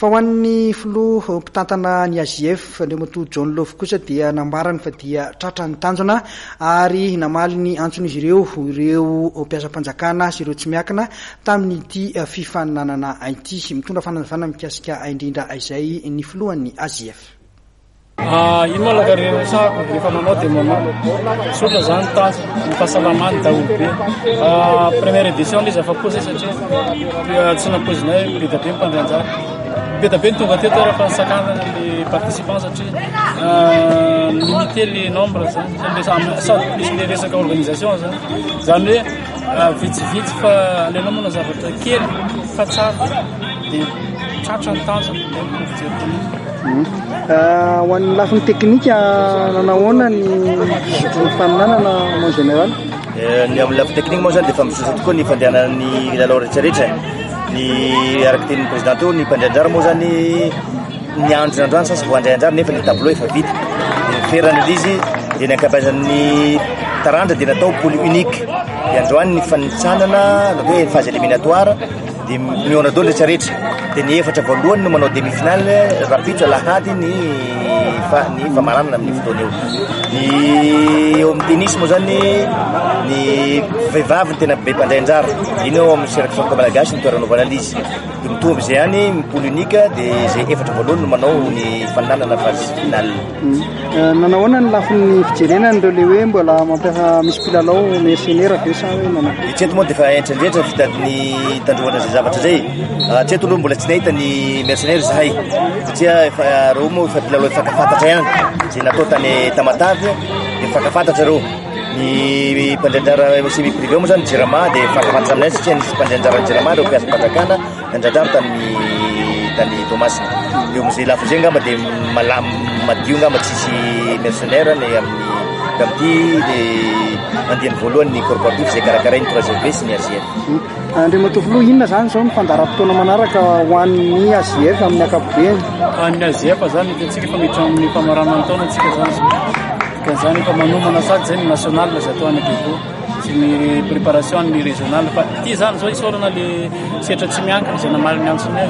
Fa ho an'ny filoha mpitantana ny AJF, Andriamatoa John Love kosa dia nambarany fa dia tratra ny tanjona ary namaly ny antson'izy ireo ireo mpiasam-panjakana sy ireo tsy miankina tamin'ity fifaninanana ity. Mitondra fanazavana mikasika indrindra izay ny filohan'ny AJF. Ino moa lakarena resahako rehefa manao dia manao. Tsotra zany tanjona, ny fahasalaman'ny daholobe. Première édition ilay izy afa-po zay satria tsy nampoizinay be dia be ny mpandray anjara. Be dia be ny tonga teto ary fa nisakanana ny participants satria limité le nombre zany. Sady plus le resaka organisation zany. Zany hoe vitsivitsy fa aleonao manao zavatra kely fa tsara dia tratra ny tanjona. Zay no fijeriko an'izy. Ho an'ny lafiny teknika, nanahoana ny fizotry ny faninanana en général? Ny amin'ny lafiny teknika moa zany dia efa mizotra tokoa ny fandehanan'ny lalao rehetrarehetra. Ny araka tenin'ny président teo, ny mpandray anjara moa zany ny andro androany sasy vao handray anjara nefa ny tableau efa vita. Dia ny ferana ilay izy dia ny ankabeazan'ny taranja dia natao poule unique. Dia androany ny fanintsanana na hoe phase éliminatoire. Dia mihaona daholo rehetra rehetra. Dia ny efatra voalohany no manao demi finale rahampitso alahady ny fa ny famaranana amin'ny fotoana eo. Ny eo amin'ny tennis moa zany ny vehivavy no tena be mpandray anjara. Iny eo amin'ny seraky franco malagasy ny toerana anaovana an'izy. Dia mitovy izay ihany ny poule unique dia izay efatra voalohany no manao ny faninanana phase finale. Nanao ahoana ny lafiny fijerena an'ireo le hoe mbola mampiasa misy mpilalao mercenaire ve sa hoe nanao? Hatreto moa dia efa haintrandretra fitady ny hitandrovana izay zavatra izay. Hatreto aloha mbola tsy nahita ny mercenaire izahay satria efa ireo moa efa mpilalao efa ihany izay natao tany Tamatave dia efa ireo. Ny mpandray anjara semi privé moa zany Jirama dia efa aminay satria nisy mpandray anjara Jirama ireo mpiasam-panjakana Nandradraro tany tany Toamasina. Eo amin'izay lafiny izay angamba dia malam madio angamba tsisy mercenaire ny amin'ny tamin'ity le andiany voalohany ny corporatif izay karakarain'ny 3FB sy ny AJF. Andriamatoa Filoha, inona izany izao ny fandaharam-potoana manaraka ho an'ny AJF amin'ny ankapobeny? Ho an'ny AJF izany hitantsika fa miditra amin'ny famaranana ny taona isika izany izao. Dikan'izany efa manomana sady izay ny national izay atao any Diego. sy ny préparation ny régional fa ity zany zao isaorana le sehatra tsy miankina izay namaly ny antsonay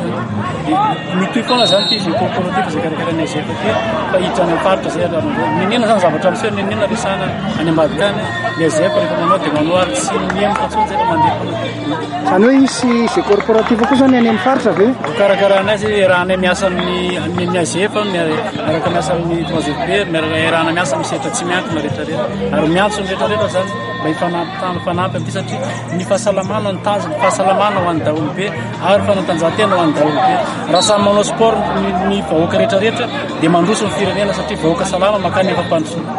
dia mitohy foana zany ity jeu corporatif izay karakarain'ny AGF ity fa hiditra any amin'ny faritra zay aloha Nenena zany zavatra miseho nenena resahana any ambadika any ny AGF rehefa manao dia manao ary tsy mihemotra intsony zay fa mandeha foana. Izany hoe hisy jeu corporatif koa zany any amin'ny faritra ve? Ho karakarainay zay iarahanay miasa amin'ny amin'ny AGF miaraka miasa amin'ny 3FB miaraka iarahana miasa amin'ny sehatra tsy miankina rehetra rehetra ary miantso ny rehetra rehetra zany mba hifanampy hifanampy amin'ity satria ny fahasalamana ny tanjona fahasalamana ho an'ny daholobe ary fanatanjahantena ho an'ny daholobe raha samy manao sport ny, ny vahoaka rehetra rehetra dia mandroso ny firenena satria vahoaka salama makany amin'ny fampandrosoana.